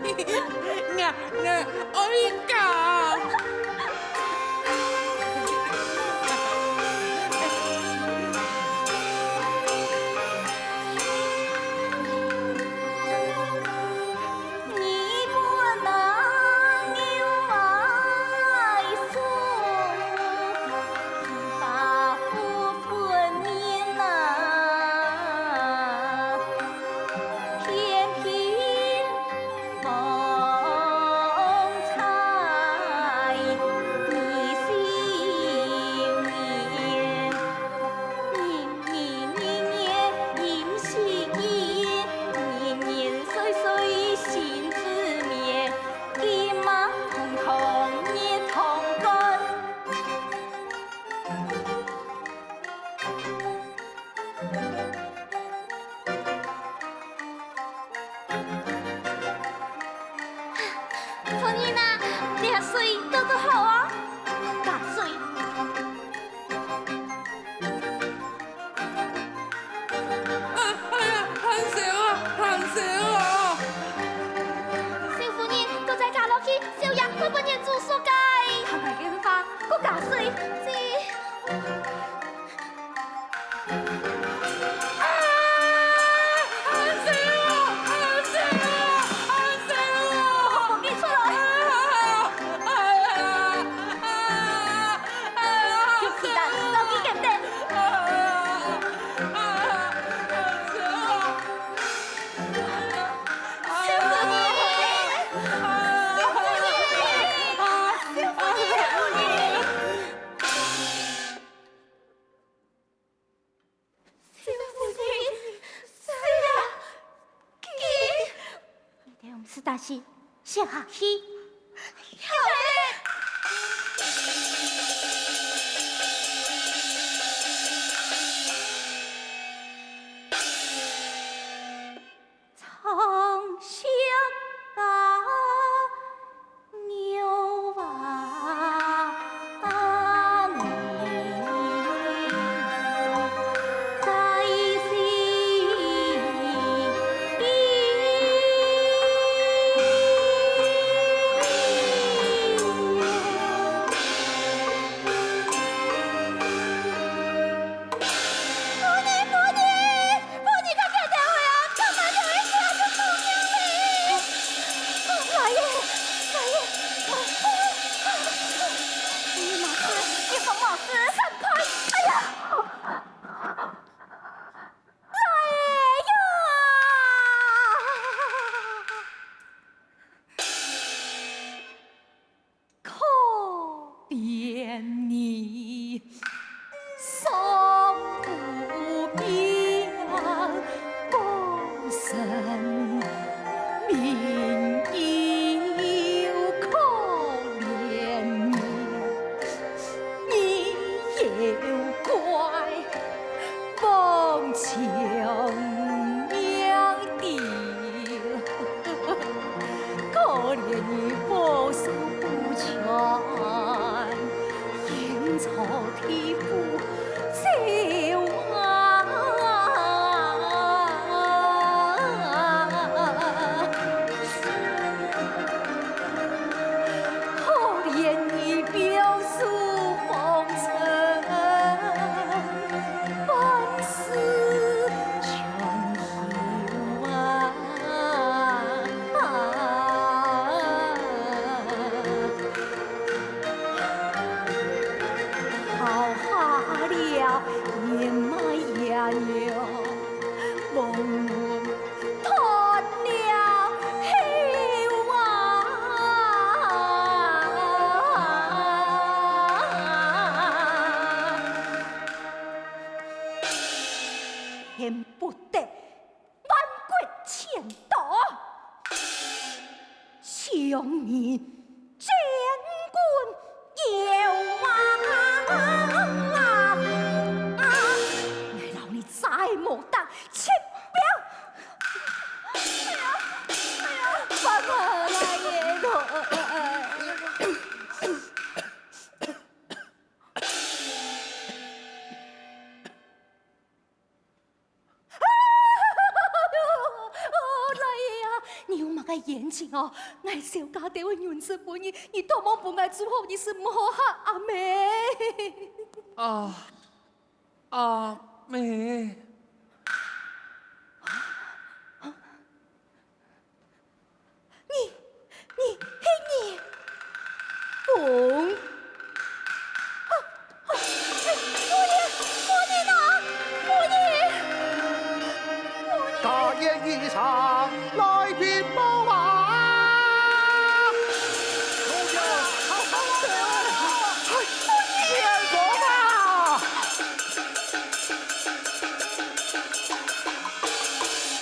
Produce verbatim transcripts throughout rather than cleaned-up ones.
𠊎，𠊎愛嫁。夫人啊，這水倒倒好哦，加水。哎呀，還燒啊，還燒啊！小夫人，再加落去，少爺會分人煮熟个。看𠊎个話，過加水。這 小夫人，小夫人，你兜毋使大聲，歇下去。曉得。情哦，𠊎小家底會忍氣分你，你多望分𠊎祝福你，係無好哈，阿姆。啊，阿姆。你，你，係你，紅。 夫人，夫人啊，夫人，夫人。家宴已上，來禀報啊！夫人，夫人，夫人。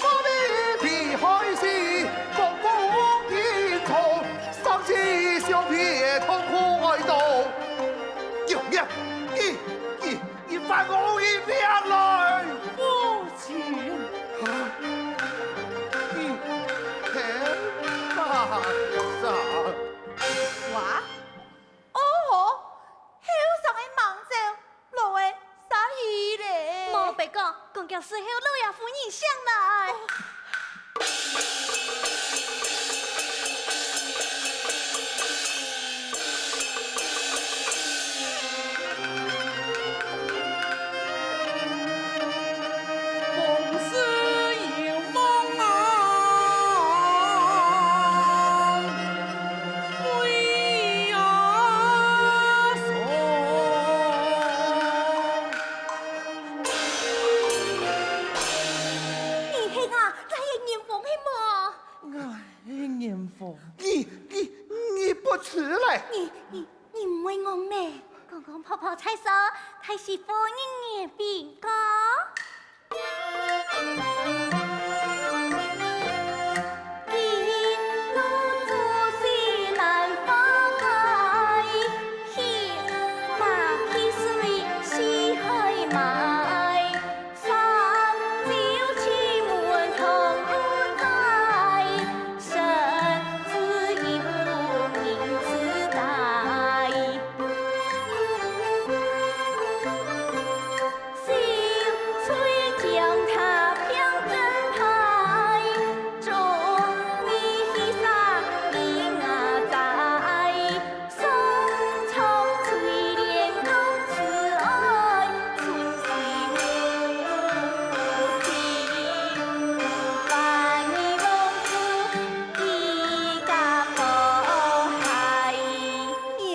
我们避开西，共赴英雄， 上西厢别痛苦哀悼。有娘，你，你，你还我一边来！父亲。啊，你，天哪！哇，哦吼，后生个猛走， 老个煞去咧。莫白講，趕緊伺候老爺夫人上來。往事有夢啊，飞呀松。 你係啊，𠊎个年鳳係無？𠊎个年鳳。你，你，你不遲了。你，你，你毋會戇咩？公公婆婆在上，大媳婦你年餅糕。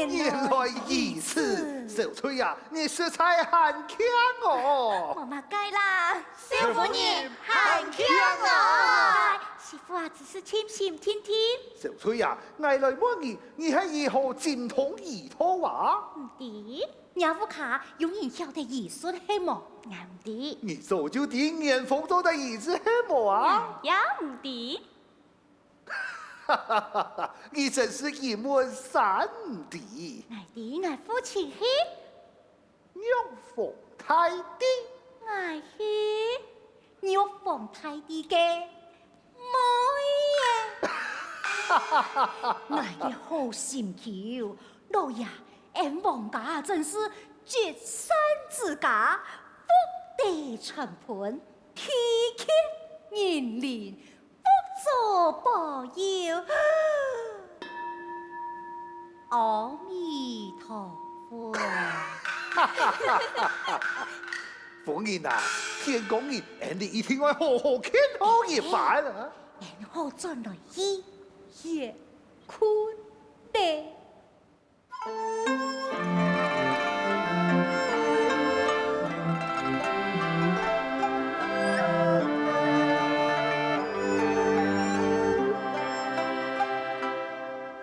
原来如此，小翠呀， 你實在還慶哦！無麼个啦，少夫人還慶哦！媳婦啊，只係盡心盡力。小翠啊，𠊎來問你，你係如何精通醫道啊？毋知，若屋下有人曉得醫術係無？𠊎毋知。你早就知年鳳做得醫治係無啊？𠊎也毋知。 你真是一問三不知。𠊎知，𠊎父親係玉皇大帝。𠊎係玉皇大帝个妹仔。𠊎个好心臼，老爺，恩王家真是積善之家，福德充沛，地契人靈， 佛祖保佑。阿彌陀佛。夫人啊，天光日，你一定愛好好看好一番啊！然後轉來醫藥睏咧。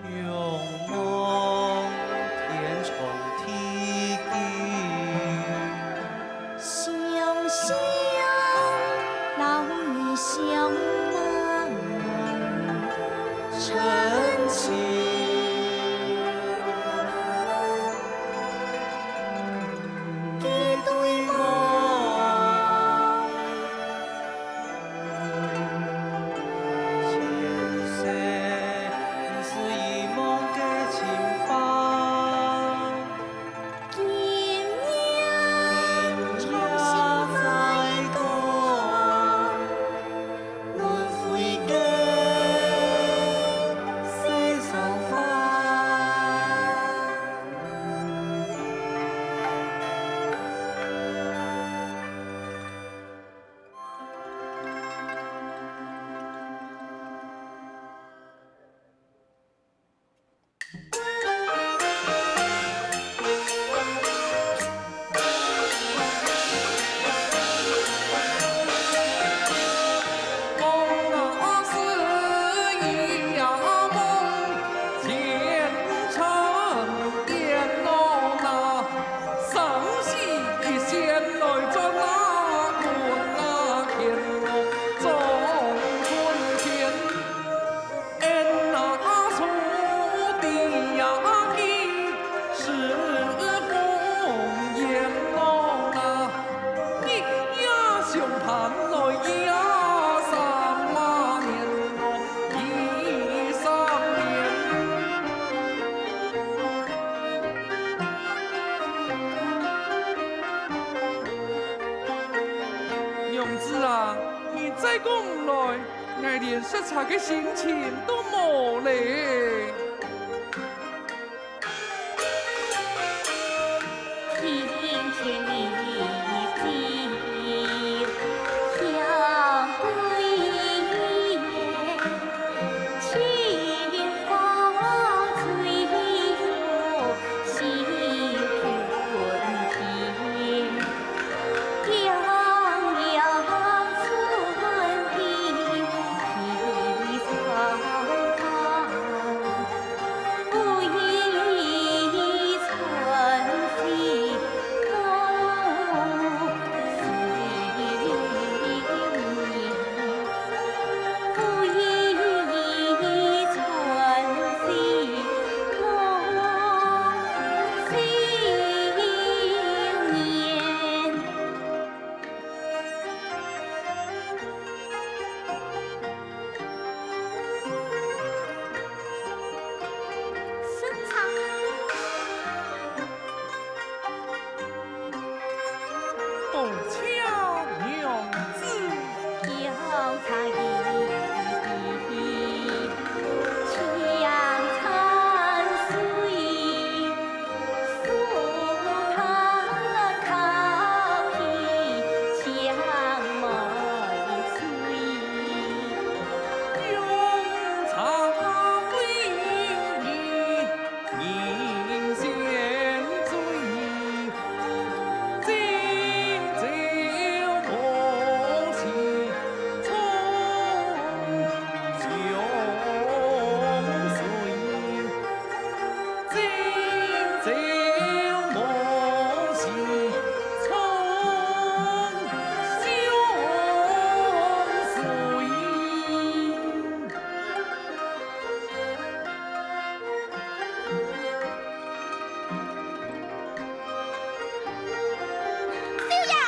仰望天长地久，想想老人相伴成亲。，𠊎連食茶个心情都無咧。少爷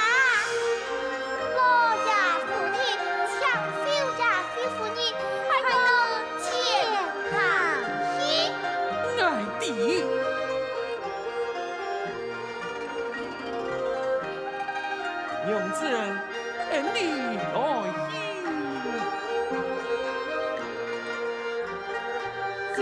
啊，老爷夫人，请少爷、少夫人快到前堂去。𠊎知。娘子，俺俚來去。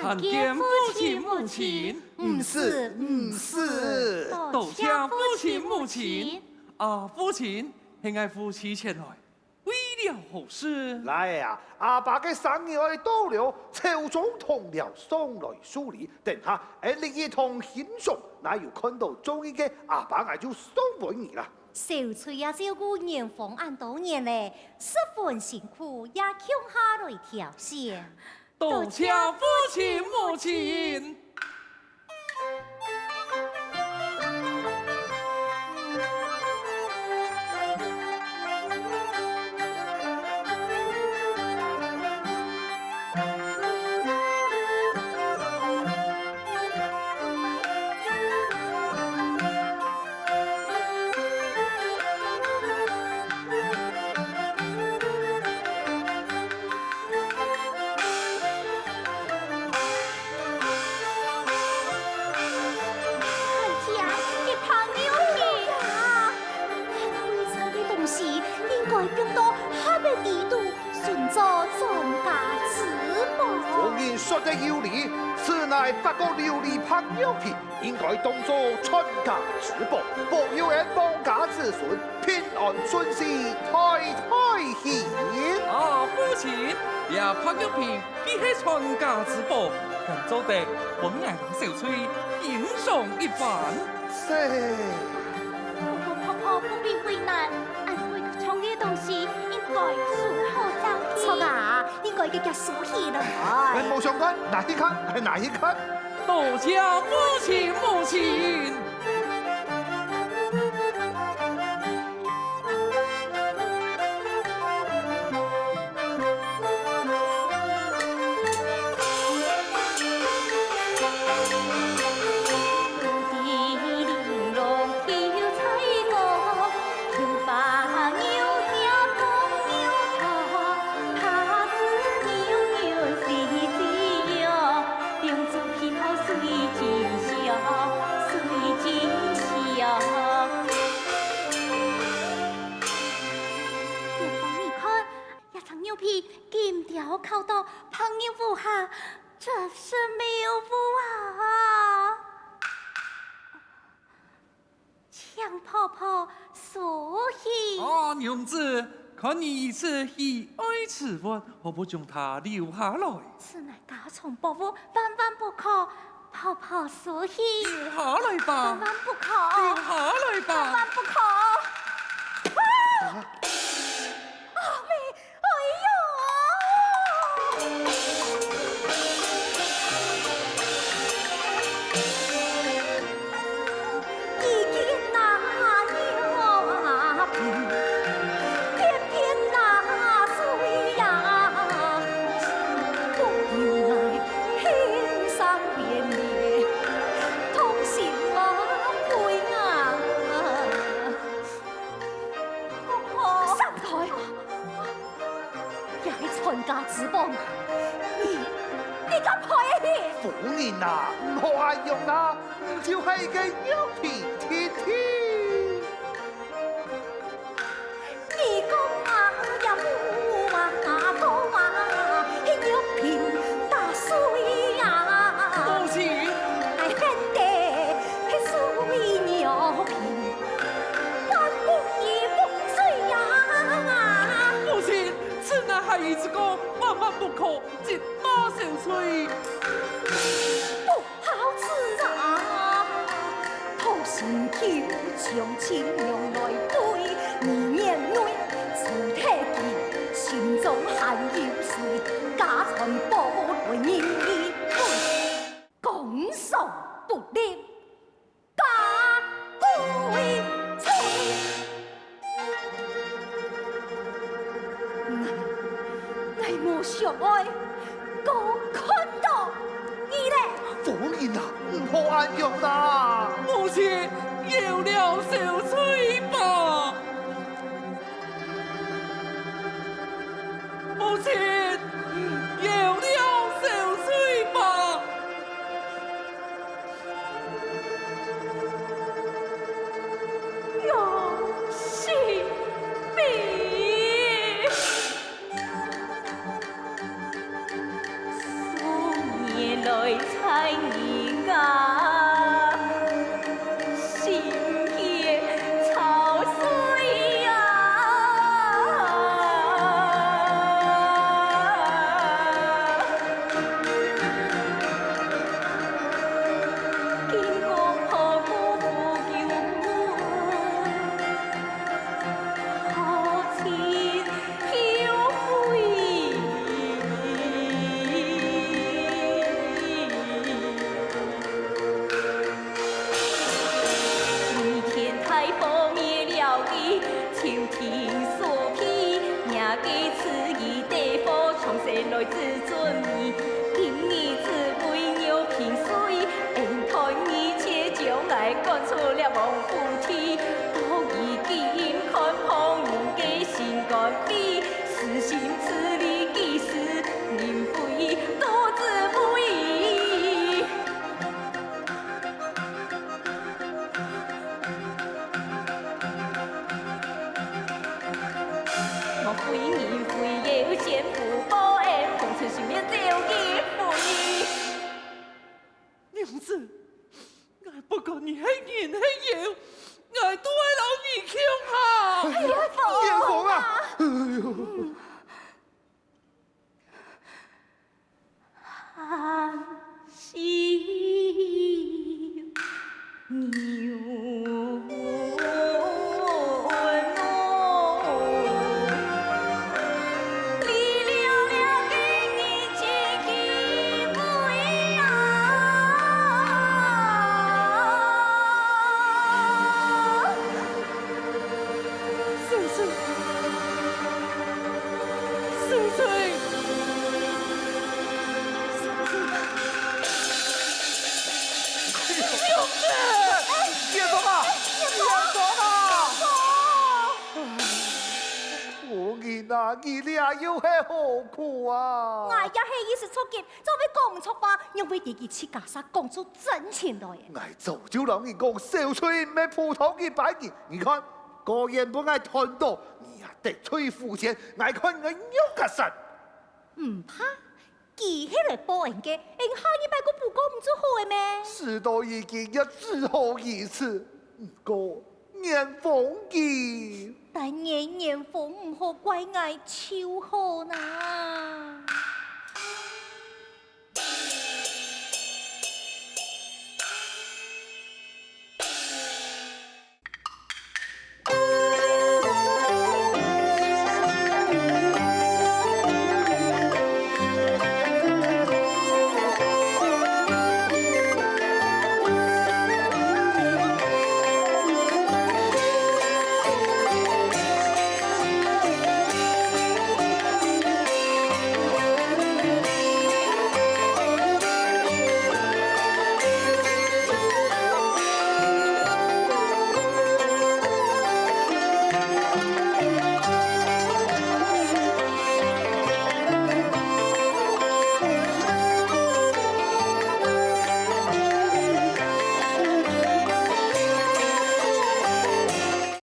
参見父親母親。毋使，毋使。多謝父親母親。啊，父親，係𠊎扶持前來，為了何事？倈仔啊，阿爸个生日愛到了，湊總同了上來處理。等下，俺俚一同欣賞，哪有看到中意个，阿爸𠊎就送分你啦。小翠也照顧元芳恁多年咧，十分辛苦，也共下來挑選。 多謝父親母親。哎呀，一盤牛肉啊！貴重个東西應該放到盒仔底肚，順做傳家之寶。夫人說得有理，此乃八國琉璃白玉瓶，應該當作傳家之寶，保佑俺皇家子孫平安順遂，代代喜迎。啊，父親，這白玉瓶 既係傳家之寶，還做得分𠊎摎小翠欣賞一番。這……婆婆、婆婆，不必為難，恁貴重个東西應該收好正去。著啊，應該遽遽收起來。無相干，拿去看，拿去看。多謝父親母親。 你看，這隻玉瓶金雕敲到白玉壺下，真是妙物啊！ 請婆婆收起。哦，娘子，看你如此喜愛此物，何不將它留下來？此乃家傳寶物，萬萬不可。婆婆收起。留下來吧。萬萬不可。留下來吧。萬萬不可。啊！阿妹， 哎喲！已經那玉瓶，偏偏那水呀，不由來輕聲變裂，痛心啊，悲啊！ 三太，這係傳家之寶啊！你，你敢賠得起？夫人啊，毋好恁樣啦，你就係一個玉瓶定定。你講啊，也無話講啊，玉瓶打水啊！母親，𠊎恨得係水玉瓶。 萬不以風水呀！母親，此乃孩兒之過，萬萬不可責罵小翠。不好此啊！好心求將親娘來對，二年內除忒佢，心中還有罪，家傳寶來認一對。江上不立 家歸翠。𠊎，𠊎無想愛過看到你咧。夫人啊，毋好恁樣啦！母親，饒了小翠吧！母親，饒了小翠吧！ 楊希明。数年來在你家，心間娘子，𠊎不管你係人係妖，𠊎都愛摎你共下。哎呀，蓮鳳啊！哎喲，秀春，秀春，秀春！蓮鳳啊！蓮鳳啊！夫人啊，你這又係何苦啊？𠊎也係一時著急，正會講毋著話，仰會知佢自家煞講出真情來。𠊎早就摎你講，秀春毋係普通一般人，你看， 果然分𠊎斷到，你也得罪夫人，𠊎看𠊎仰結煞。毋怕，佢係來報恩个，恩下二擺過補過毋就好了咩？事到如今也只好如此。毋過，蓮鳳佢……但願蓮鳳毋好怪𠊎就好啦。